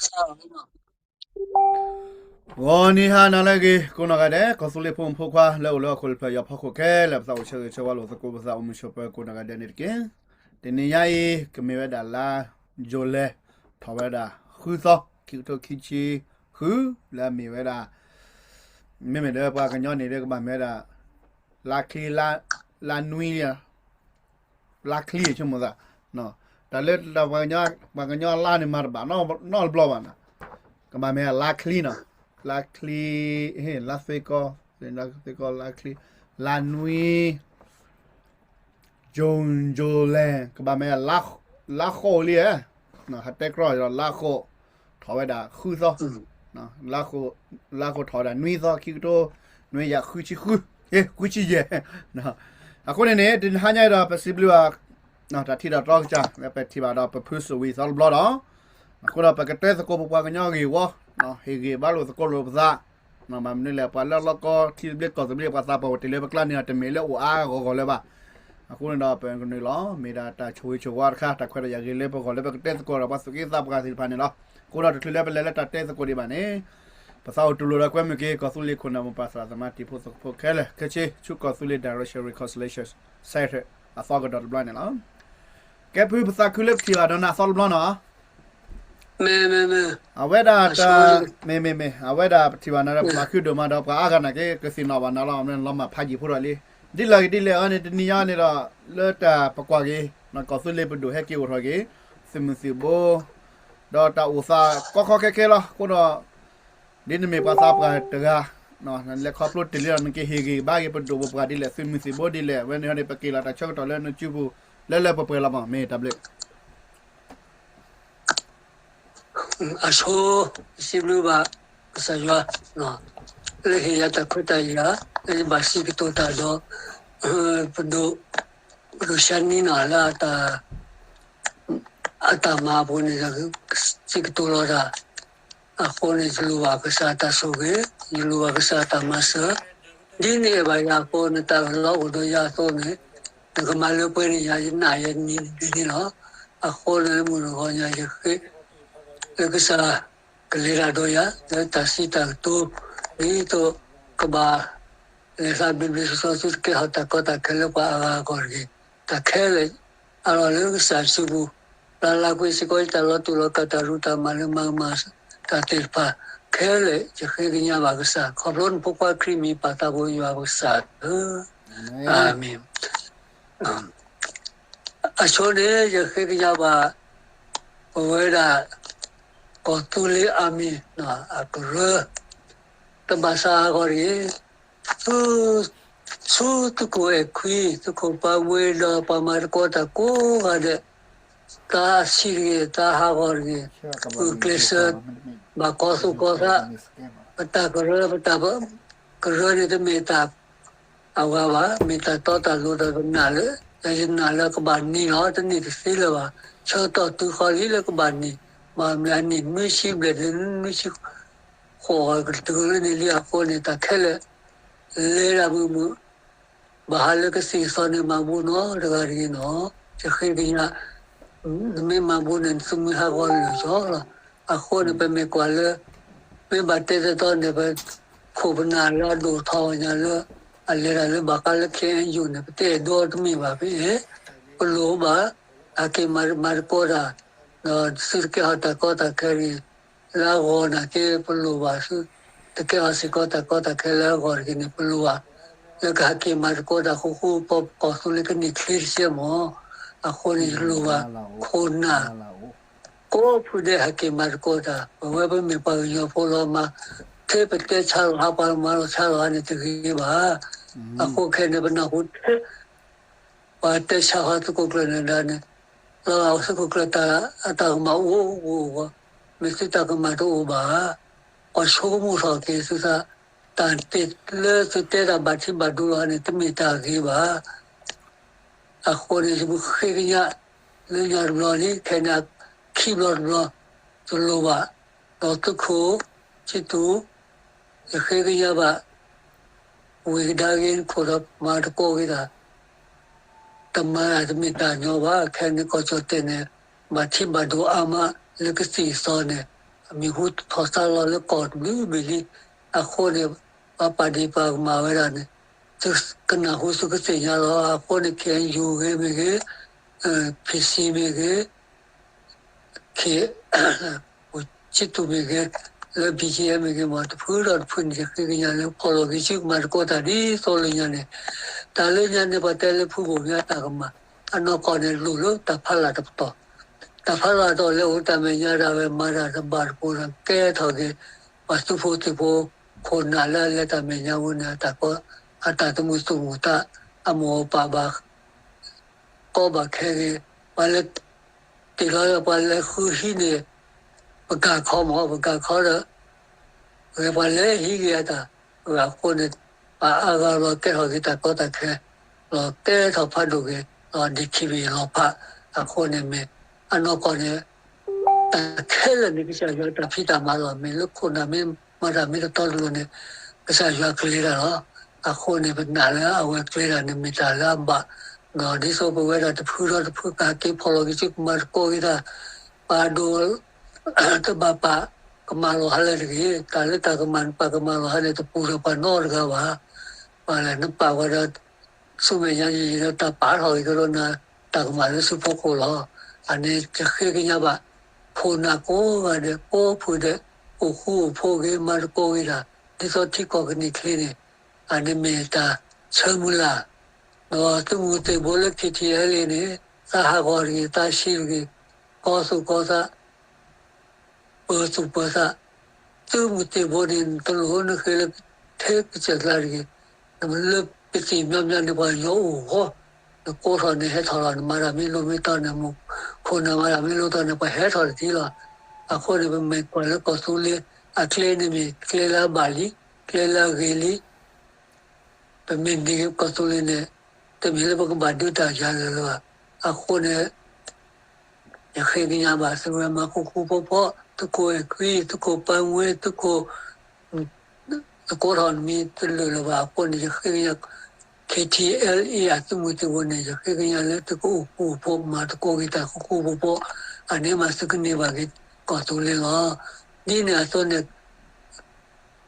ဂီၤနံၤဟါနၤလၢအဂ့ၤ ကိးနီၢ်ဂၤဒဲး ကီၢ်သူလ့ၤဖိမုၣ်ဖိခွါ လၢအိၣ်လၢဟီၣ်ခိၣ်လၢဖျၢၣ်ယီၤဖီခိၣ်ခဲလၢာ် ပသးအိၣ်ဆၢဂ့ၤဆၢဝါလိာ်သကိး ပသးအိၣ်မုာ်ဆိးပၢၤကိးနီၢ်ဂၤဒဲးန့ၣ်တက့ၢ်. တနံၤညါအံၤ ကမ့ၢ်ဝဲဒၣ်လါယူၤလံ ထီၣ်ဝဲဒၣ်ဃုသီ ခံကထိခံဆံဃု လၢအမ့ၢ်ဝဲဒၣ် မ့မ့ၢ်ဒီးပှၤကညီန့ၣ်ဒီးကဘၣ်မ့ၢ်ဝဲဒၣ် လါချံ လါနွံ လါချံဆိကမိၣ်သး, တၢ်လၢပှၤကညီလါန့ၣ်မၤတဘၣ် နီတဘျီဘၣ်နီၤ, ကဘၣ်မ့ၢ်လါချံနီၤ, လါချံ, လါသွ့ကီ, လါသွ့ကီ လါချံ, လါနွံ, ယူၤ ယူၤလံ ကဘၣ်မ့ၢ် လါဃိးလံ, ဟးတဲကြီဒီးလါဃိး ထီၣ်ဝဲဒၣ်ဃုသီ, လါဃိးထီၣ်ဝဲဒၣ်နွံသီ ခံကထိ နွံကယၤဃုဆံဃု, ဃုဆံယဲၢ်, အဃိန့ၣ်န့ၣ် တနံၤဟါညါအံၤဒီး ပစံးဘျုးဘၣ် တၢ်ထံၣ်တၢ်တီကစၢ် လၢပထံၣ်ဘၣ်ဒီးပဖုစဝံၤသီတဘျီဒီး, အဃိဒီးပကတဲသကိးပပှၤကညီဂ့ၢ်ဝီ, ဟ့ၣ်ဂံၢ်ဘါလိာ်သကိးလိာ်ပသး, ဘၣ်မနုၤလဲၣ် ပှၤလၢလီၢ်ကီထံသဘျ့ကီၢ်သဘျ့ ပှၤသးပှၢ်အိၣ်တ့ၢ်လၢပကျါန့ၣ်ဒီး တမ့ၢ်လၢအိၣ်အါအါဂီၢ်ဂီၢ်လၢၤဘၣ်. အဃိန့ၣ်ဒီးပကနုာ်လီၤ မ့ၢ်ဒၣ်တၢ်ဆိၣ်ဂ့ၤဆိၣ်ဝါတခါ တၢ်ခွဲးတၢ်ယာ်ဂ့ၤလၢပဂီၢ်လၢပကတဲသကိးဒီးပှၤသူၣ်က့သးပှၢ်သ့ၣ်တဖၣ်န့ၣ်လီၤ. အဃိဒီးတချုးလၢပလဲၤလၢတၢ်တဲသကိးဒံးဘၣ်န့ၣ်, ပသးအိၣ်တူၢ်လိာ်ဒီးကွဲမုာ်က့ၤ ကီၢ်သူလ့ၤခိၣ်နၢ်မိၢ်ပၢ်သရၣ်သမါတံၤဖိသကိးဖိခဲလၢာ် ခဲဆ့ ဆူကီၢ်သူလ့ၤ Direction Reconciliation Center အသီကဒီးတဘျီန့ၣ်လီၤ. ကဲဖု ပသးခုလၢပထံၣ်ဘၣ်ဒီးနၤအသီတဘျီနီၤ အဝဲဒၣ်တၢ်, မ့မ့မ့ၢ် အဝဲဒၣ်ပထံၣ်ဘၣ်နၤဒီး ပသးခုဒိၣ်မးဒီး ပှၤအါဂၤနာ်က့ ကသ့ၣ်နီၣ်ဘၣ်နၤလီၤ. လီၤမၢ်ဖးယံာ်ဖိထီၣ်လံ. ဒ်လဲၣ်ဂ့ၤဒ်လဲၣ်အံၤန့ၣ် တနံၤညါန့ၣ်ဒီး လၢတၢ်ပကွၢ်က့ၤ ကီၢ်သူလ့ၤပဒိၣ်ဟဲက့ၤအိၣ်ထီၣ်က့ၤ သုးမုၢ်သံၣ်ဘိ ဒီးတၢ်အိၣ်သးကီကီခဲခဲလီၤ. အဃိဒီး ဒ်နမ့ၢ်ပှၤသးပှၢ်တဂၤ နလဲၤခီဖျိတ့ၢ်လံဒီး နကဟ့ၣ်ဂံၢ်ဘါက့ၤပဒိၣ်ပပှၢ်ဒ်လဲၣ် သုးမုၢ်သံၣ်ဘိဒ်လဲၣ် ဝဲန့ၣ်ဟီန့ၣ် ပက့ၤလီၤတၢ်ဆၢကတီၢ်လၢနစုပူၤ လၢလၢပှဲၤပှဲၤလီၤမး မ့ၢ်တၢ်ဘျုး အဆိ စံးဘျုးဘၣ်ကစၢ်ယွၤ လၢဟ့ၣ်ယၤတၢ်ခွဲးတၢ်ယာ် လၢယဘၣ်စံးကတိၤတၢ်ဒီး ပဒိၣ်, ပဒိၣ်ရှါနံနီၤ လၢ အတၢ်မၤအပူၤန့ၣ် စံးကတိၤလီၤတၢ်, အဃိန့ၣ် ယလိၣ်ဘၣ်ကစၢ်တၢ်ဆိၣ်ဂ့ၤ, ယလိၣ်ဘၣ်ကစၢ်တၢ်မၤစၢၤ, ဒ်နအဲၣ်ဘၣ်ယၤအဃိ နတၢ်အၢၣ်လီၤအိၣ်ဒီးယၤအသိးန့ၣ်, နကမၤလၢပှဲၤန့ၢ်ယၤ ယနာ်ယနံၤန့ၣ်လီၤ. အဃိန့ၣ် မုၢ်နဂီၢ်ညါယဃ့ လၢကစၢ်ကလဲၤတၢ်ဒီးယၤ လၢတၢ်စံးတၢ်ကတိၤ ဒ်သိးကဘၣ် လဲၤသးဘျ့ဘျ့ဆှီဆှီ သုတကဲထီၣ်တၢ်ကီတၢ်ခဲလၢပှၤအဂၤအဂီၢ်တဂ့ၤ. တၢ်ခဲလၢာ် အလီၢ်လၢကစၢ်စုပူၤ, လၢလၢကွံာ်စ့ၢ်ကီး ယတၢ်လီၤတူာ်လီၤကာ် တၢ်ရူးတၢ်မၤလၢမၤကမၣ်တၢ်သ့ၣ်တဖၣ်ခဲလၢာ် ယဃ့ကညးဘၣ်ကစၢ် ခီဖျိနဖိခွါခရံာ်မံၤပၢ်သးဘိယွၤပကစၢ်ဧၢ, အၤမ့ၣ်. အဆိန့ၣ် ယဃ့ကညးဘၣ် ပဝဲဒၣ် ကီၢ်သူလ့ၤအၤမ့ၣ် အကရၢ တဘၣ်ဆါဟးဂီၤတဂ့ၤ, ဆူ, ဆူသုးခိၣ်အဲၣ်ခွံ သုးခိၣ်ပၢ်ဝ့ၤဒီး ပှၤမၤသကိးတၢ်ကိးဂၤဒဲး, သးဆံးတဂ့ၤ, သးဟးဂီၤတဂ့ၤ, ဂုာ်ကျဲးစၢး ဘၣ်ကီၤသူၣ်ကီၤသး, ပတၢ်ကရၢ, ပတၢ်ကရၢန့ၣ် တမ့ၢ်တၢ် အဝဲဘၣ်, မ့ၢ်တၢ်တီတၢ်လိၤဒီးပနာ်လၢ, ယနာ်လၢကဘၣ်န့ၢ်လီၤ, တန့ၢ်တသ့လၢၤဘၣ်, ဆၢကတီၢ်တုၤဃီလံလၢကဘၣ်န့ၢ်, ဘၣ်မနုၤအန့ၢ်နွံဆံဘျဲၣ်ဒီးနွံဆံဃိး ကတုၤလၢန့ၣ်လံအဃိန့ၣ် တၢ်ခဲလၢာ် လဲၤဒၣ်မုာ်မုာ်, ဘၣ်ဟးလၢကသံၣ်ကသီန့ၣ် မၤဘူၣ်နီတဂၤတဂ့ၤနီၤ, ယဃ့ကညး နမ့ၢ်မၤဘူၣ်န့ၣ် နသုးမုၢ်ဟးဂီၤလၢာ်လီၤ. အဃိန့ၣ် ပမ့ၢ်ကွၢ်လၢ မ့ၢ်ဘၣ်တဲတတီန့ၣ် ပခိၣ်ပနၢ်လၢအဒိၣ်ထီၣ်ညါလၢ အလဲၤတၢ်လၢဘၣ်ဃးလၢ ခ့ၣ်အဲၣ်ယူၣ်န့ၣ် ပတဲဒိတမ့ၢ်ဘၣ်ဖဲ ပလိၣ်ဘၣ် ဟဲက့ၤမၤမၤသကိးတၢ် ဒီးသုတကဲထီၣ်တၢ်ကီတၢ်ခဲတဂ့ၤ လၢအဂီၢ်နာ်က့ ပလိၣ်ဘၣ်သု တကဲထီၣ်စ့ၢ်ကီးတၢ်ကီတၢ်ခဲလၢအဂီၢ်တဂ့ၤန့ၣ် ပလိၣ်ဘၣ် လၢကဟဲက့ၤမၤသကိးတၢ်ဃူဃူဖိးဖိး ကီၢ်သူလ့ၤကန့ၢ်ချ့တစဲးမး, အဃိန့ၣ် ယလိၣ်ဘၣ် ခိၣ်နၢ် ကိးဖုဒဲးဟဲက့ၤမၤသကိးတၢ် ပဝဲပမ့ၢ်ပှၤကညီဖိလီၤမး, ထဲပတဲဆါလီၤဟးပှၤမၤလီၤဆါလီၤဟးန့ၣ်တဂ့ၤဘၣ်, အဃိခဲန့ၣ် ပနၢ်ဟူထဲ ပှၤတဲဆါဟးသုးခိၣ်ကျၢၢ်နၢၤဒါန့ၣ်, လီၤဂာ်သုးခိၣ်ကျၢၢ်တၢ်အတၢ်ကမၣ်အိၣ်အိၣ်ဂီၢ်, မ့ၢ်သုတၢ်ကမၣ်တအိၣ်ဘၣ်ဧါ, ပှၤဆိကမိၣ်ထီၣ်က့ၤသုသး, တၢ်တ့ၢ်လၢသုတဲတၢ်ဘၣ်ထံဘၣ်ဒိလီၤန့ၣ် တမ့ၢ်တၢ်ဂ့ၤဘၣ်. အဃိန့ၣ် ယမ့ၢ်ဃ့ကညး လၢညါတဘျီန့ၣ် ခဲန့ၣ် ခံဘျီတဘျီ တလိၣ်ဘၣ်, ဒီးသုးခိၣ် ဆံတူ, ယဃ့ကညးဘၣ် ဝံၤကဒါက့ၤနခိၣ်ဒီးမၤသကိးက့ၤတၢ်, တမၤတၢ်တမ့ၢ်တၢ်ညီဘၣ်, ခဲန့ၣ်ကီၢ်ကၠီၣ်တဲၣ်န့ၣ် ဘၣ်ထံဘၣ်ဒိအါမးလၢကသံၣ်ကသီန့ၣ် အမံၤဟူထီၣ်သါလီၤလၢကီၢ်တဘျုးဘ့ၣ်လံ. အဃိန့ၣ် ပှၤပာ်ဒ့ၣ်ပာ်ကမၣ်ဝဲဒၣ်န့ၣ် သုကနၢ်ဟူသုကသ့ၣ်ညါလီၤ. အဃိန့ၣ် KNU ဂ့ၤမ့ၢ်ဂ့ၤ, PC မ့ၢ်ဂ့ၤ, ခ့ၣ် ချစ်သူ မ့ၢ်ဂ့ၤ, လၢ ဘီကီၣ်အ့ မ့ၢ်ဂ့ၤမး တဖုဒီးတဖုန့ၣ် ယဃ့ကညးလၢဖီၣ်လီၤက့ၤစုကမၤသကိးတၢ်ဒ်သိးလၢညါန့ၣ်, တၢ်လၢညါန့ၣ် ပှၤတဲလၢဖုဘိၣ်မ့ၢ်အတၢ်ကမၣ်, အနီၢ်ကီၢ်န့ၣ်လိၣ်လၢတၢ်ဖးလၢ်တပတီၢ်, တၢ်ဖးလၢ်တီၢ်လၢအိၣ်တၢ်မဲာ်ညါဒၣ်ဝဲ မၤတၢ်တဘၣ်တပိၤဒီး ကဲထီၣ်က့ၤ ပှၤသုးဖိသံၣ်ဖိ ခိၣ်နၢ်လၢအလဲၤတၢ်မဲာ်ညါဝဲန့ၣ် အတၢ်ကီ အတၢ်သမူသူၣ်မူၤသး အမိၢ်အပၢ်ဘၣ် ကီဘၣ်ခဲဂ့ၤ, ပှၤလဲၤ တ့ၢ်လီၤပှၤလဲၤဃုဟံးန့ၣ် ပကၢ်ခီမး ပကၢ်ခီဒီး ဂ့ၤပှၤလဲၤဟံးဂ့ၤအတၢ်, အဃိန့ၣ် ပှၤအါဂၤလီၤကဲထီၣ်က့ၤတၢ်ကီတၢ်ခဲ လီၤကဲထီၣ်ဖးဒိၣ်က့ၤ လီၤဒ့ခံဘ့ၣ်လီၤဖး, အဃိန့ၣ်မ့ၢ် အနီၢ်ကီၢ်န့ၣ် တၢ်ခဲလၢာ်န့ၣ် ကစၢ်ယွၤတၢ်ဖံးတၢ်မၤလီၤ. မ့ၢ်လၢခိၣ်နၢ်မ့ၢ်မၤတၢ်မ့ၢ်တတီတလိၤန့ၣ် ကစၢ်ယွၤကျဲၤတၢ်လီၤ. အဃိန့ၣ် ပနာ်လၢအဝဲကျဲၤတၢ်န့ၣ် မ့ၢ်တၢ်လၢအဘၣ်, ဒ်သိးပဝဲဒၣ်တဖုဒီးတဖုကဟးက့ၤဖီၣ်လီၤက့ၤစုကမၤသကိးက့ၤတၢ်, ပာ်ဒိၣ် တဘၣ်ပာ်ကမၣ်လီၤဟးလၢတဂ့ၤ, တၢ်လၢတၢ်ကမၣ်န့ၣ် ပာ်ကမၣ်လီၤဟးန့ၣ် တပူၤဒီးပှၤနီတဂၤဘၣ်. ပှၤလဲၣ် နပာ်ဝဲဒီး ဆူမဲာ်ညါယံာ်ယံာ်ဒီး တၢ်ပာ်ထီၣ်က့ၤကဒီးနၤ တၢ်ကမၣ်လၢစုဖိခိၣ်လီၤ. အန့ၣ်ယဃ့ကညးဘၣ် ခိၣ်နၢ်ကိးဂၤဒဲး ကိးဖုဒဲး အိၣ်ဃူအိၣ်ဖိးဂ့ၤ မၤသကိးဂ့ၤတၢ် ဒ်သိးထံကီၢ်ကန့ၢ်ချ့န့ၣ် အန့ၣ်မ့ၢ်တၢ်ဆၢမုၢ်လၢ်, ဒီးသုးမုၢ်သံၣ်ဘိလၢ ခ့ထံအဲလ့ၣ် န့ၣ် သးဟးဂီၤတဂ့ၤ သးဆံးတဂ့ၤ, ကီသူၣ်ကီသး ပၢၤသူၣ်ပၢၤသး, သုးမုၢ်သံၣ်ဘိန့ၣ် နတလိၣ်နဃ့လၢထဲကစၢၢ်ကျါတဂ့ၤ, နလၢပသံၣ်မညီမညီန့ၣ် ပှၤယီၤအိၣ်ဂီၢ်, နကိးထီၣ်န့ၣ်ဟဲထီၣ်လီၤ, နမၤတၢ်မ့ၢ်လိၣ်မ့ၢ်တီန့ၣ် မ့ၢ်ခိၣ်နၢ်မၤတၢ်မ့ၢ်လိၣ်တီန့ၣ် ပှၤဟဲထီၣ်တသ့လီၤ. အဃိန့ၣ် ပမ့ၢ်ကွၢ်လၢကီၢ်သူလ့ၤ အကျဲန့ၣ်မ့ၢ်ကျဲလၢအဘၣ်လံ, ကျဲလၢအဂ့ၤလံ ပမ့ၢ်န့ၢ်ကီၢ်သူလ့ၤန့ၣ် တမ့ၢ်လၢပကဘၣ်ဒုးတၢ်ယၤလၢၤလၢၤဘၣ်. အဃိန့ၣ် ယဃ့ကညးဘၣ်သုဝဲမၤဃူဃူဖိးဖိး, သုးခိၣ်အဲၣ်ခွံ, သုးခိၣ်ပၢ်ဝ့, သုးခိၣ် သကိးထီၣ်နမံၤတလၢာ်လၢၤဘၣ်အဃိန့ၣ် ယဃ့ကညး ခ့ထံအဲလ့ၣ် အသုးမုၢ်သံၣ်ဘိန့ၣ် ယဃ့ကညးလၢသုကအိၣ်ဃူအိၣ်ဖိး မၤသကိးက့ၤတၢ်ဃူဃူဖိးဖိး, အန့ၣ်မးသုကန့ၢ်ဘၣ်က့ၤကီၢ်သူလ့ၤလီၤ. ဒ်န့ၣ်အသိးန့ၣ်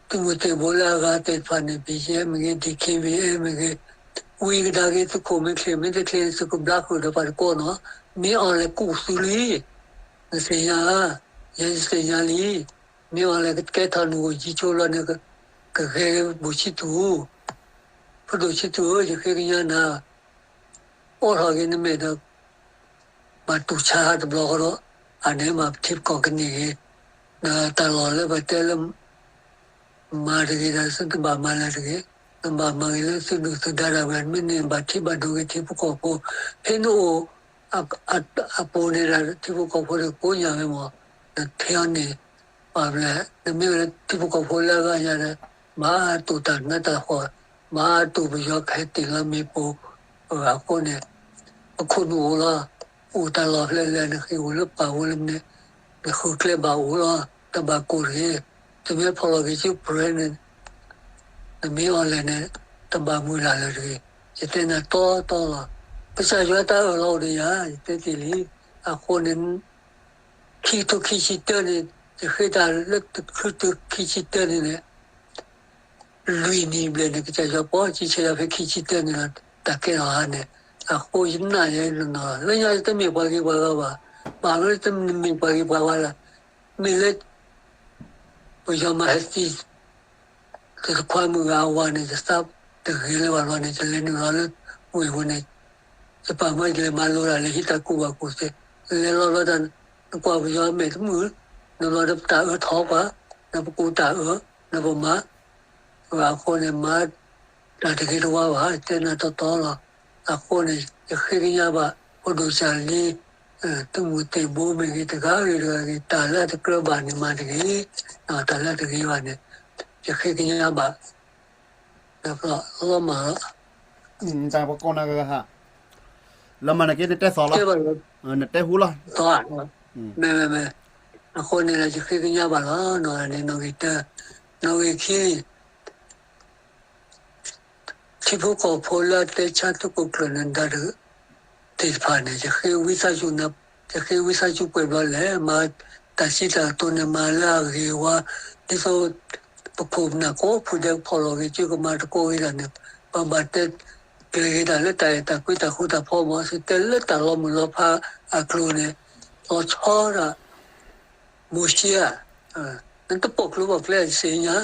သုးမုၢ်သံၣ်ဘိလၢအဂၤသ့ၣ်တဖၣ်န့ၣ် ဘံၣ်ယဲမ့ၢ်ဂ့ၤ ဒံၣ်ခ့ဘံၣ်အဲမ့ၢ်ဂ့ၤ, ဝံကဒါက့ၤသုးခိၣ်မ့ၢ်ချ့မ့ၢ်တချ့န့ၣ် သုကဘျါဃုာ်ဒီးပှၤတကိးနီၤ, မ့ၢ်အီၤလဲၤကူၣ်သုလံ, နသ့ၣ်ညါဧါ, ယဲယသ့ၣ်ညါလံ, မ့ၢ်အီၤလဲၤကဲထီၣ်နအိၣ်ယံၤဆိလီၤန့ၣ် ကဂဲၤဘိၣ်ဆံသူၣ် ဖိဒိၣ်ဆံသူၣ်ဧၢ ယဃ့ကညးနၤ, အိးထီၣ်က့ၤနမဲာ်ဒီး ဘၣ်တူၢ်ဆါဟးတဘျီဃီဒီး အန့ၣ်မးပထံပကီၢ်ကန့ၢ်ဂ့ၤ, ဒီးတၢ်လီၢ်လၢပတဲလၢ မၤတဂ့ၤဒီး သုတဘၣ်မၤလၢၤတဂ့ၤ, နဘၣ်မၤဂ့ၤလၢသုဒုၣ်သုဒါဒၣ်ဝဲ မ့ၢ်န့ၣ်ဘၣ်ထံၣ်ဘၣ်ဒိဂ့ၤထံဖိကီၢ်ဖိ, ဖဲနအိၣ် အပူၤန့ၣ်ဒၣ် ထံဖိကီၢ်ဖိဒီးကိးညါဝဲမး, နထဲအီၤန့ၣ် ပှၤဘျဲၣ် နမ့ၢ်ဝဲလၢထံဖိကီၢ်ဖိလၢအဂၤညါဒီး မၤတူၢ်တၢ်နးတၢ်ဖှီၣ်, မၤတူၢ်ပယီၤကဟဲတ့ၢ်လီၤမ့ၣ်ပိၢ်, အဃိန့ၣ် ပခိၣ်နူာ်အိၣ်လီၤ, အိၣ်တၢ်လီၢ်ဖျဲၣ်လဲၣ် နဃ့ၢ်အိၣ်လၢပၢ်အိၣ်လၢမနုၤ, နဃုကျဲဘၣ်အိၣ်လီၤ, တဘၣ်ကိၢ်တဂ့ၤ, သုမ့ၢ်ဖီၣ်လီၤက့ၤစုပရဲန့ၣ် နမ့ၢ်အီၤလဲၣ်န့ၣ် တဘၣ်မုၢ်လၢ်လၢၤတဂ့ၤ, ယတဲနၤတီတီလီၤ. ကစၢ်ယွၤတၢ်အၢၣ်လီၤအိၣ်ဒီးယၤ ယတဲတ့ၢ်လံ, အဃိန့ၣ် ခံကထိခံဆံတၢန့ၣ် ယဃ့တၢ်လၢတချုးတုၤခံဆံတၢန့ၣ်န့ၣ် လွံၢ်နံၣ်ဘျဲၣ်န့ၣ် ကစၢ်ယွၤပီၢ်ကံဆဲးယၤဖဲခံဆံတၢန့ၣ်လီၤ, တၢ်ကဲထီၣ်ဧါန့ၣ်, အဃိယနာ်ယဲနီၢ်နီၢ်, လၢညါယတမ့ၢ်ပှၤဂ့ၤပှၤဂၤဘၣ်, ဘၣ်မနုၤတမ့ၢ်ပှၤဂ့ၤပှၤဂၤလဲၣ်, မ့ၢ်လၢ ပယီၤမၤဟဲသံ တခွါမုၣ်ဂၤအဝၤန့ၣ် ယသးတဂ့ၤလၢၤဘၣ်လီၤန့ၣ် ယလဲၤနုာ်လီၤလၢဝ့ၢ်ပူၤန့ၣ်, ယပာ်မၢယလဲၤမၤလိတၢ်လၢဟံးတၢ်ကူၣ်ဘၣ်ကူၣ်သ့, လဲၤလီၤလီၤတၢ် နကွၢ်ပယီၤမဲာ်တမုာ်, နလီၤဒီးပတၢ်အၢထီၣ်ပှၤ, နပကူတၢ်အၢ, နပမၤ အဃိန့ၣ် မၤတၢ်တဂ့ၤတဝါဘၣ်, တဲနၤတီတီလီၤ. အဃိန့ၣ် ယဃ့ကညးဘၣ် ဖိဒိၣ်စၢ်လံ, သုးမုၢ်သံၣ်ဘိမ့ၢ်ဂ့ၤ တဂၤဂ့ၤတဂၤဂ့ၤ တၢ်လၢအတကြၢးဘၣ်န့ၣ်မၤတဂ့ၤ, တၢ်လၢအတဂ့ၤဘၣ်န့ၣ် ယဃ့ကညးဘၣ် လီၤမၢ်လီၤ. တၢ်ပကိးနၤဂၤဟး လီၤမၢ်နက့ နတဲသီလီၤ, နတဲဟူလီၤ. မ့ၢ်မ့ၢ်မ့ၢ်, အဃိန့ၣ်ဒီး ယဃ့ကညးဘၣ်လီၤ. နီၢ်ဂ့ၤတၢ, နီၢ်ဂ့ၤခံ ထံဖိကီၢ်ဖိလၢအတဲဆါသုးခိၣ်ကျၢၢ်နၢၤဒါသ့ၣ်တဖၣ်န့ၣ် ယဃ့ဝံသးစူၤ, ယဃ့ဝံသးစူၤပှဲၤဘျီလဲၣ်, မၤ တၢ်စံးတၢ်ကတိၤန့ၣ် မၤလၢအဂ့ၤဝါ, ဒ်သိး ပခိၣ်ပနၢ်ကိးဖုဒဲးကဖီၣ်လီၤဂ့ၤ ကၠိကမၤသကိးဂ့ၤတၢ်န့ၣ် ပဘၣ်တဲကျဲၤက့ၤတၢ်လၢတၢ်အဲၣ်တၢ်ကွံတၢ်ဃူတၢ်ဖိးမး သုတဲလၢတၢ်လီၤမုၢ်လီၤဖးအကျိၤန့ၣ် လီၤဆီဒၣ် မိၤၡ့ဧၢ, နတပိာ်ကျိၤပိာ်ကျဲယသ့ၣ်ညါ,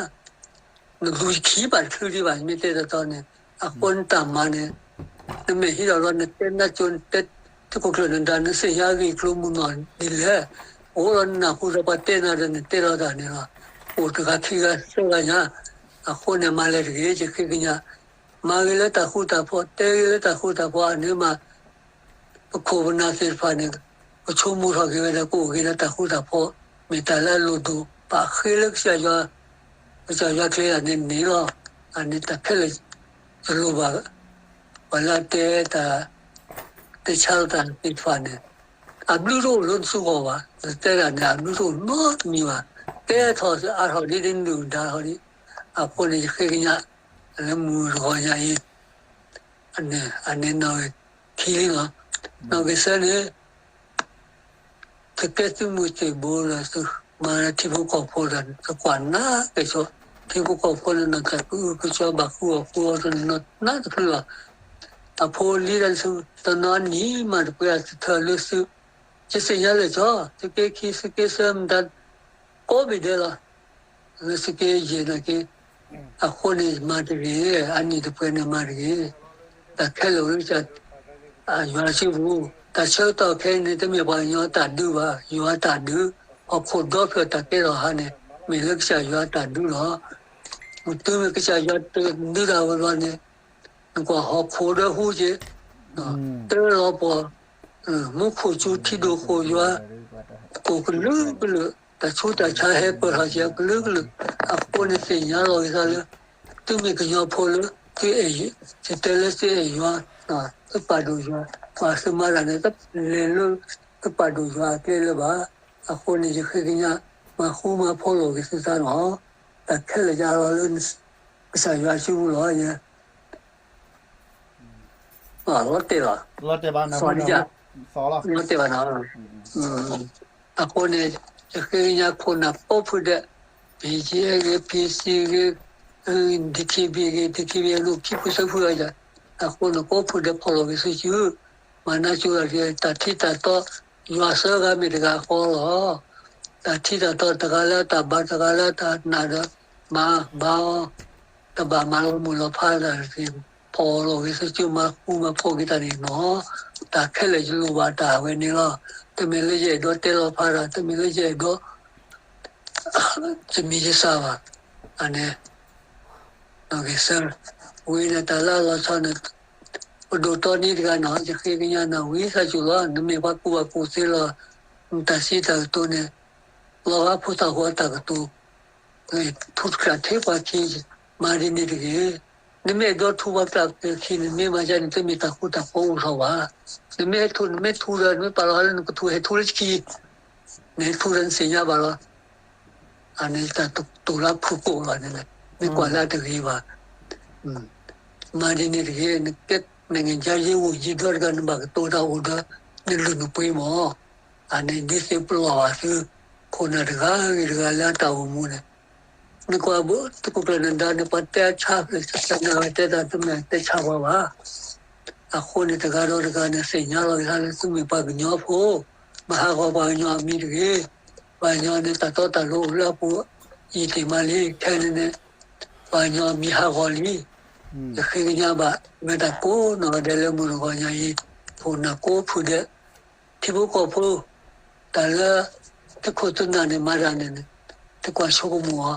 နဒူခံဘၣ်တချုးဒံးဘၣ် မ့ၢ်တဲတတီၤန့ၣ် အဃိနတၢ်မၤန့ၣ် နမ့ၢ်ဟံးထီၣ်လီၤ နတဲနၢ်ကၠိ နတဲသုးခိၣ်ကျၢၢ်နဒါ နသ့ၣ်ညါအဂ့ၢ်အကျိၤမုၢ်နီၢ်ဒ်လဲၣ်, အိၣ်လီၤနနၢ်ဟူဒီးပှၤတဲနၤဒီး နတဲလီၤတၢ်န့ၣ်လီၤ. အိၣ်တဂၤခံဂၤသၢဂၤညါ, အဃိန့ၣ်မၤလဲၤတဂ့ၤ ယဃ့ကညး, မၤဂ့ၤလၢတၢ်ဃူတၢ်ဖိး, တဲဂ့ၤလၢတၢ်ဃူတၢ်ဖိးအန့ၣ်မး ပခိၣ်ပနၢ်သ့ၣ်တဖၣ်န့ၣ် ကဆိကမိၣ်ထီၣ်က့ၤဝဲဒၣ် ကအိၣ်ဂ့ၤလၢတၢ်ဃူတၢ်ဖိး, မ့ၢ်တၢ်လၢအလိၣ်ဒိၣ် ပာ်ဃ့လၢကစၢ်ယွၤ, ကစၢ်ယွၤကျဲဒၣ်န့ၣ်န့ၣ်လီၤ. အန့ၣ်တၢ်ခဲလၢာ် တလိၣ်ဘၣ် ပှၤလၢအတဲတၢ် တဲဆါလီၤတၢ်သ့ၣ်တဖၣ်န့ၣ် အဘျုးတအိၣ်လၢနစုဂီၢ်ဘၣ်. နတဲဒၣ်န့ၣ် အဘျုးတအိၣ်နီတမံၤဘၣ်. တဲထီၣ်အါထီၣ်ဒ်ဒ်နုၢ်ဒါထီၣ်ဒ်, အဃိန့ၣ် ယဃ့ကညး လၢမုၢ်တဂီၤညါအံၤ အန့ၣ်နီၣ်ဂံၢ်ခံလံလီၤ. နီၣ်ဂံၢ်သၢန့ၣ် သုကဲသုးမုၢ်သံၣ်ဘိလၢသုမၤလၢထံဖိကီၢ်ဖိဒီး သုကွၢ်နးကဲဆိး, ထံဖိကီၢ်ဖိန့ၣ် နီၢ်ကစၢ်ကအုကစွါဘၣ်ဃူအီၣ်ဃူအီတနီၤနးတချုးလီၤ. အဖိအလံၤဒီး တနီၤနံၤမးတပှဲၤအသထၢၣ်လၢသု, ယသ့ၣ်ညါလၢာ်ကီ, သုးက့ခံ သုးက့သၢမတၤ ကိးဘ့ၣ်ဒဲးလီၤ. လၢသုးက့ယဲၢ်နာ်က့, အဃိန့ၣ်မၤတဂ့ၤ, အနံၣ်တပှဲၤန့ၣ်မၤတဂ့ၤ. တၢ်ခဲလၢာ်လၢ ယွၤစုပူၤ, တၢ်ဆၢကတီၢ်ခဲအံၤန့ၣ် တမ့ၢ်ပှၤကညီတၢ်ဒုးဘၣ်, ယွၤတၢ်ဒုး, ဟီၣ်ခိၣ်ဒီဖျၢၣ်တၢ်ကဲထီၣ်ဟါန့ၣ် မ့ၢ်လၢကစၢ်ယွၤတၢ်ဒုးလီၤ. တုၤမ့ၢ်ကစၢ်ယွၤတဒုးတၢ်ဝဲဘျီန့ၣ် နကွၢ်ဟီၣ်ခိၣ်ဒီဟူက့ၤ, တၢလီၤပှီၢ်, မူခိၣ်စူၤထံဒိၣ်ဃိၣ်ယွၤ, ကိၣ်ကလုာ်ကလုာ်, တၢ်ဆူးတၢ်ဆါဟဲပၢၢ်ထီၣ်က့ၤအကလုာ်ကလုာ်, အဃိန့ၣ်သ့ၣ်ညါလီၤက့ၤသးလၢ သုမ့ၢ်ကညီဖိလၢ သုအဲၣ်, သုတဲလၢသုအဲၣ်ယွၤ, သုပာ်ဒိၣ်ယွၤ, ပှၤသုမၤတၢ်န့ၣ် တလဲၤလၢ သုပာ်ဒိၣ်ယွၤအကျဲလၢၤဘၣ်. အဃိန့ၣ် ယဃ့ကညး မၤဃူမၤဖိးလိာ်က့ၤသုသးလီၤ. တၢ်ခဲလၢာ်ယါလီၤလၢ ကစၢ်ယွၤစုပူၤလီၤ. ယ လီၤတဲာ်လီၤ, လီၤတဲာ်ဘၣ်နီၤ, အဃိန့ၣ် ယဃ့ကညးခိၣ်နၢ်ကိးဖုဒဲး, ဘံၣ်က့ဂ့ၤ, ဘံၣ်စံဂ့ၤ, ဒံၣ်ခံဘံၣ်ဂ့ၤ, ဒံၣ်ခံဘံၣ်အဒိၣ်ခံဖုသၢဖုအံၤ, အဃိန့ၣ်ကိးဖုဒဲးဖီၣ်လိာ်က့ၤသုစု, မၤနၢ်ကၠိလီၤတဂ့ၤ, တၢ်ထံတၢ်တီ ယွၤသၢဂၤမ့ၢ်တဂၤဃီလီၤ. တၢ်ထံတၢ်တီ တဂၤလၢတၢ်ဘၣ် တဂၤလၢတၢ်နာ်ဒီး မၤဘၣ်အီၤ, တဘၣ်မၤလီၤမုၢ်လီၤဖးတၢ်တဂ့ၤ, ဖီၣ်လိာ်က့ၤသုစု မၤဃူမၤဖိးက့ၤတၢ်န့ၣ်နီၤ. တၢ်ခဲလၢာ်ယလိၣ်ဘၣ်တၢ်ဝဲန့ၣ်လီၤ. တမ့ၢ်လၢယအဲၣ်ဒိးတဲလီၤဖးတၢ်, တမ့ၢ်လၢယအဲၣ်ဒိး ယမံၤယသၣ်ဘၣ်. အန့ၣ် နီၣ်ဂံၢ်သၢ, ဝံၤန့ၣ်တၢ်လၢအလီၤဆီန့ၣ် ပဒိၣ်တီနံၤတဂၤနီၤ, ယဃ့ကညးနၤဝံသးစူၤလီၤ. နမ့ၢ်ပှၤကူၣ်ဘၣ်ကူၣ်သ့လီၤ, နတၢ်စံးတၢ်ကတိၤန့ၣ် လီၤဂာ်ဖိသၣ်ဃိအတၢ်ကတိၤ, ထူတကြၢးထဲပှၤခံ, မၤဒ်န့ၣ်တဂ့ၤ. နမ့ၢ်အဲၣ်ဒိးထူပှၤကျၢၢ်ခံန့ၣ် မ့ၢ်မၤဒ်န့ၣ် တမ့ၢ်တၢ်ဃူတၢ်ဖိးအိၣ်ထီၣ်ဘၣ်. နမ့ၢ်ဟဲထူ, နမ့ၢ်ထူဒီး နမ့ၢ်ပာ်လီၤဟးလၢနကထူၣ်ဟဲထူလၢခံ နဟဲထူဒီးနသ့ၣ်ညါဘၣ်လီၤ. အန့ၣ်တၢ်တိာ်လၢဖုၣ်ကိာ်လီၤန့ၣ်, မ့ၢ်ကွၢ်လၢအတဂ့ၤဘၣ်. မၤဒ်န့ၣ်တဂ့ၤ, နကဲ နိုင်ငံခြားရေးဝန်ကြီး ဒိၣ်တဂၤ နဘၣ်ကတိၤတၢ်အိၣ်ဒီး နလုၢ်နပှ့ၤမး. အန့ၣ်ဒ်သိးပလီၢ်ဘၣ်သု ခိၣ်နၢ်တဂၤဂ့ၤတဂၤလၢအတၢ်အိၣ်မူန့ၣ်, နကွၢ်သုးခိၣ်ကျၢၢ်နဒါန့ၣ် ပှၤတဲအဆါဖျၢၣ် တၢ်နာ်ဝဲတဲတၢ်တမ့ၢ်တဲဆါပှၤဘၣ်. အဃိန့ၣ် တဂၤဒီးတဂၤန့ၣ် သ့ၣ်ညါလီၤက့ၤသးလၢသုမ့ၢ်ပှၤကညီဖိ, မၤဟးဂီၤပှၤကညီအမံၤတဂ့ၤ. ပှၤကညီန့ၣ် တၢ်တီတၢ်လိၤအိၣ်လၢအပူၤ, ယံာ်တ့ၢ်မးလံ ခဲန့ၣ်န့ၣ် ပှၤကညီအမံၤဟးဂီၤလံ. ယဃ့ကညးဘၣ် မ့ၢ်တၢ်ကိးနီၢ်ဂၤဒဲးလၢမုၢ်တဂီၤညါအံၤ, ခိၣ်နၢ်ကိးဖုဒဲး ထံဖိကီၢ်ဖိ, တၢ်လၢသုးခိၣ်သုးနၢ်န့ၣ်မၤတၢ်န့ၣ်န့ၣ်, သုကွၢ်ဆိကမိၣ်အီၤ,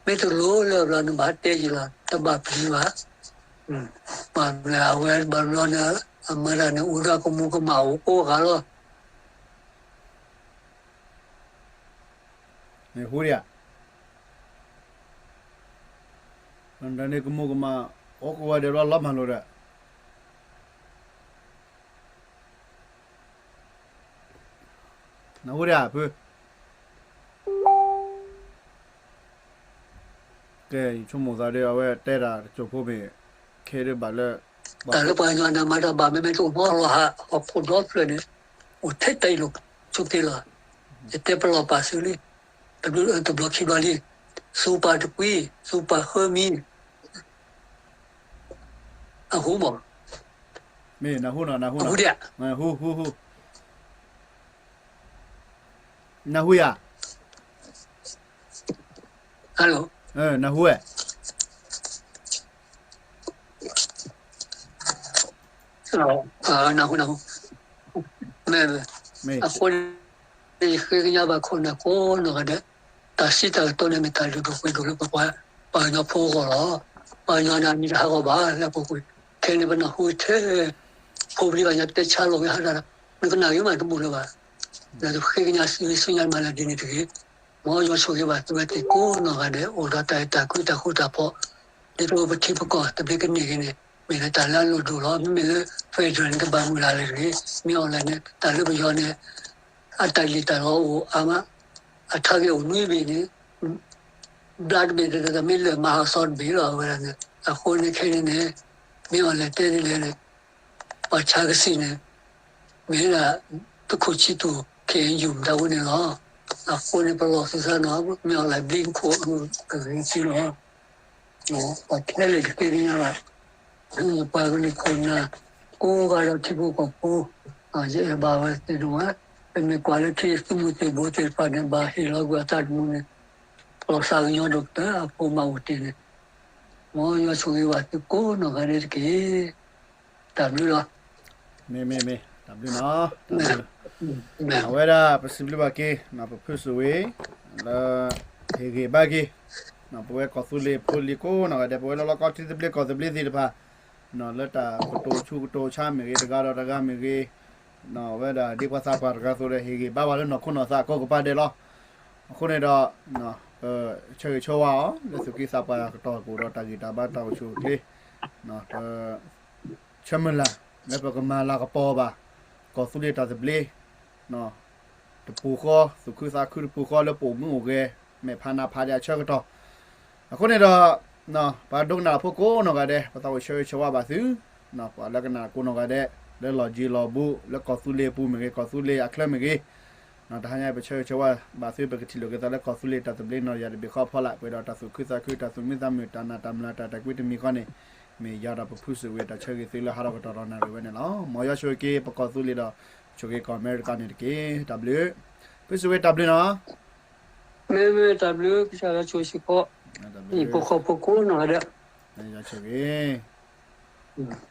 မ့ၢ်တလိၣ်လၢအဘျီ နဘၣ်တဲယံၤလီၤ, တဘၣ်ပျံၤဘၣ်. ဘၣ်မနုၤအဝဲဘၣ်ဘျီန့ၣ် အမၤတၢ်န့ၣ် အိၣ်ဒီးကမူၤကမၣ်အိၣ်ကိးဂၤလီၤ. နဟူဒံးဧါ, နတၢ်န့ၣ်ကမူၤကမၣ် အိၣ်ကိးဂၤဒဲးဘျီလီၤမၤလိာ်ဒီး နဟူဒံးဧါဖု, ကဲ ယဆိကမိၣ်သးဒီး အဝဲတဲတၢ်တစိၢ်ဖိမ့ၢ် ခဲဒံးဘၣ်လၢ တၢ်လၢပှၤကညီန့ၣ် မၤတၢ်ဘၣ်မ့မ့ၢ်တအိၣ်နီတလီၤဟး ဟီၣ်ခိၣ်ဒီဖျၢၣ်န့ၣ် အိၣ်ထဲတၢ်အံၤလိာ်ဆိးက့လီၤ. ယတဲပလီၢ်ပာ်သုလံ, တဘျီခံဘျီလံ, သူပာ်တကွံ, သူပာ်ဃၢမံ, အဃိမး, မ့ၢ်နၢ်ဟူနီၤ, နၢ်ဟူနီၤ, ဟူဒံးဧါ, ဟူ, ဟူ, ဟူ, နၢ်ဟူဧါ, hello, နၢ်ဟူဝဲ နၢ်ဟူ, နၢ်ဟူ, မ့ၢ်, အဃိန့ၣ်ယဃ့ကညးဘၣ်ခိၣ်နၢ်ကိးနီၢ်ဂၤဒဲး, တၢ်စံးတၢ်ကတိၤန့ၣ်မ့ၢ်တၢ်လုၢ်ဒိၣ်ပှ့ၤဒိၣ်လၢပပှၤကညီဖိအဂီၢ်လီၤ. ပှၤကညီန့ၣ်အမံၤတဟးဂီၤဘၣ်လၢအပူၤကွံာ်, ခဲအံၤန့ၣ်ပနၢ်ဟူထဲ ဖိပလံၤဘၣ်ညါတဲဆါလီၤဝဲဟးတၢ်ဒီး နကနၣ်ဂ့ၤမးတဘူၣ်လၢၤဘၣ်. နဃ့ကညးစံးဆူညါမးလၢဒ်န့ၣ်တဂ့ၤ. မ်ယွၤဆိၣ်ဂ့ၤဘၣ်သုဝဲသ့ၣ်ကိးနီၢ်ဂၤဒဲး အိၣ်ဒီးတၢ်အဲၣ်တၢ်ကွံတၢ်ဃူတၢ်ဖိး, ဒ်သိးပထံပကီၢ်သဘျ့ကန့ၢ်က့ၤန့ၣ် မ့ၢ်လၢတၢ်လၢအလိၣ်ဒိၣ်လီၤ. မ့မ့ၢ်လၢ federal န့ၣ် တဘၣ်မုၢ်လၢ်လၢၤတဂ့ၤ. မ့ၢ်အီၤလဲၣ်န့ၣ် တၢ်လၢပယီၤန့ၣ် အတၢ်လံၣ်တၢ်လီအိၣ်အါမး, အ target အိၣ်နွံဘ့ၣ်န့ၣ် ဘျါတဘ့ၣ်တမ့ၢ်လၢာ်မၤဟးသီတဘ့ၣ်လီၤ အဝဲဒၣ်န့ၣ်. အဃိန့ၣ်ခဲအံၤန့ၣ် မ့ၢ်အီၤလဲၣ်တဲဒ်လဲၣ်န့ၣ် ပှၤဆါကစံၣ်န့ၣ် မ့ၢ်ဒၣ်သုးခိၣ်ဆံသူၣ် ခ့ၣ်အဲၣ်ယူၣ် မတၤဝဲန့ၣ်လီၤ. အဃိန့ၣ်ပလီၢ်သုသးနီၤ မ့ၢ်အီၤလဲၣ်ဘျ့ခိၣ်ကဂ့ၤသံလီၤ. ပှၤခဲလၢာ်တသ့ၣ်ညါဘၣ် ပှၤကလုာ်ခိၣ်နၢ် ကိးဂၤဒီးထံဖိကီၢ်ဖိ ယအဲၣ်ဘၣ်ဝဲသ့ၣ်ဒိၣ်ဝဲ, ပမ့ၢ်ကွၢ်လၢထံသုးမုၢ်သံၣ်ဘိသ့ၣ်တဖၣ်န့ၣ် ဘၣ်ဟ့ၣ်လီၤကွံာ်အသးသမူန့ၣ် လီၤသးကညီၤဒိၣ်ကတၢၢ်အဖိမၤအိၣ်တ့ၢ်န့ၣ်, မ်ယွၤဆိၣ်ဂ့ၤဘၣ်သုကိးနီၢ်ဂၤဒဲးတက့ၢ်. တၢ်ဘျုးလီၤ. မ့ၢ်မ့ၢ်မ့ၢ် တၢ်ဘျုးနီၤ, တၢ်ဘျုး. အဝဲဒၣ်ပစံးဘျုးဘၣ်က့ၤ ပဖုၣ်စူၣ်ဝ့ လၢ ဟ့ၣ်ဂ့ၤဘၣ်က့ၤ ပဝဲကီၢ်သူလ့ၤဖိလံၤကိးနီၢ်ဂၤဒဲး ပဝဲလၢလီၢ်ကီၢ်ထံသဘျ့ကီၢ်သဘျ့သ့ၣ်တဖၣ် လၢတၢ်ကတိၤဆူးကတိၤဆါမ့ၢ်ဂ့ၤ တဂၤဒီးတဂၤမ့ၢ်ဂ့ၤ, အဝဲဒၣ်ဒ်ပှၤသးပှၢ်တဂၤအသိးဒီး ဟ့ၣ်ဂ့ၤဘၣ်ဝဲလၢနီၢ်ခိနီၢ်သးကိးကပၤဒဲးလီၤ. အဃိန့ၣ်ဒီး ပဆၢဂ့ၤဆၢဝါအီၤ လၢသူၣ်က့သးပှၢ်ကတီၢ်ကအိၣ်ဒီးတၢ်ဂံၢ်တၢ်ဘါတၢ်အိၣ်ဆူၣ်အိၣ်ချ့, ပ ဆၢမုၢ်လၢ် လၢပကမၤလၤကပီၤဘၣ် ကီၢ်သူလ့ၤတၢ်သဘျ့ တပူၤဃီ သူၣ်ခုသးခုတပူၤဃီလၢပအိၣ်မူအိၣ်ဂဲၤ မဲာ်ဖးနးဖးဒံးအဆၢကတီၢ်. အဃိန့ၣ်ဒီး ပှၤဒိကနၣ်တၢ်ဖိကိးနီၢ်ဂၤဒဲး ပသးအိၣ်ဆၢဂ့ၤဆၢဝါဘၣ်သု, ပှၤလၢကနၣ်ကိးနီၢ်ဂၤဒဲး လၢလီၢ်ယံၤလီၢ်ဘူး လၢကီၢ်သူလ့ၤအပူၤမ့ၢ်ဂ့ၤ ကီၢ်သူလ့ၤအချၢမ့ၢ်ဂ့ၤ, တဟါညါပဆၢဂ့ၤဆၢဝါဘၣ်သု ပကထံၣ်လိာ်က့ၤသးလၢကီၢ်သူလ့ၤတၢ်သဘျ့နီၢ်ယၤတဘ့ၣ်ဃီအဖီလာ် ပှဲၤဒီးတၢ်သူၣ်ခုသးခု တၢ်သူၣ်မံသးမုာ် တၢ်နာ်တၢ်မုၢ်လၢ် တၢ်တၢ်ကွံတမံၤဃီန့ၣ် မ့ၢ်ယၤဒီးပဖုၣ်စူၣ်ဝ့တၢ်ဆၢဂ့ၤသုလၢဟးထီၣ်ကတီၢ်ဒီးနၣ်ရံၣ်ဝဲန့ၣ်လီၤ. မ်ယွၤဆိၣ်ဂ့ၤက့ၤ ပကီၢ်သူလ့ၤဒီး ဆိၣ်ဂ့ၤကီၢ်အမဲရကၤန့ၣ်တက့ၢ်. တၢ်ဘျုး, ဖုၣ်စူၣ်ဝ့တၢ်ဘျုးနီၤ. မ့မ့ၢ်တၢ်ဘျုး ကစၢ်ယွၤဆိၣ်ဂ့ၤစ့ၢ်ကီး ဟံၣ်ဖိဃီဖိကိးနီၢ်ဂၤဒဲး ယွၤဆိၣ်ဂ့ၤ